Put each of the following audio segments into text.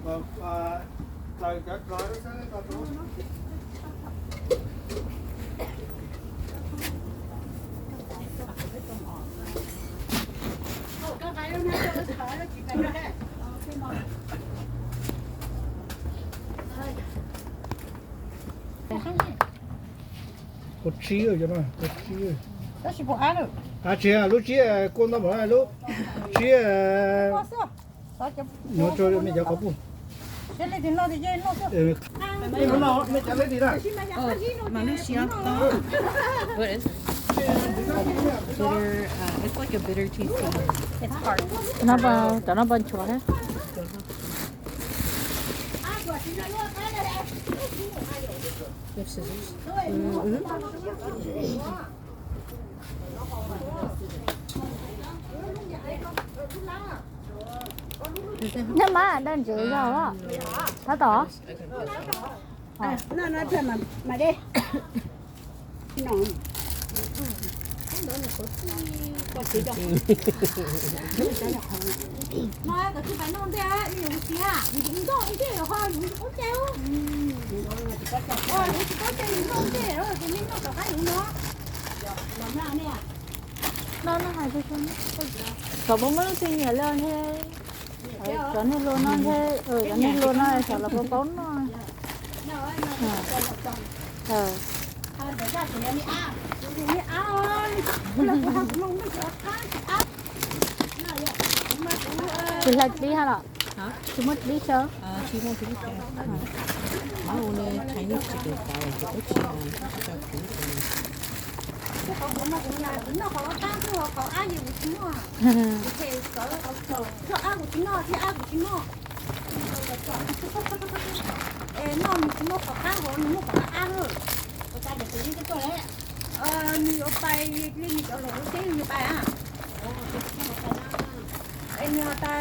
Kua tsib, kua tsib. Av tsis, lub tsib kua ntau npaum no, lub tsib. Nyob rau me cov qhov puj. Me cov leb ti na. Bitter, uh, it's like a bitter taste. Cov no pa nchuav thiab. Nyob mas daj ntsev zog, tab tom. Xyov puas muaj leej twg nyiam li thiab. Cov nej luag no thiab, cov nej luag no xyov lawv puas paub noj. Tsis hlais dib ha los? Tsis muaj dib xyaw? Nws yuav pais li nws cov laus lub teb nws yuav pais a. Es nws hais tias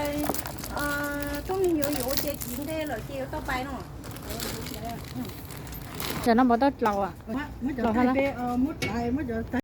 tub nws yuav yuav ces tsis ntev lawm ces yuav tau pais no. Cov no puas tau dlaus? Dlaus ha los?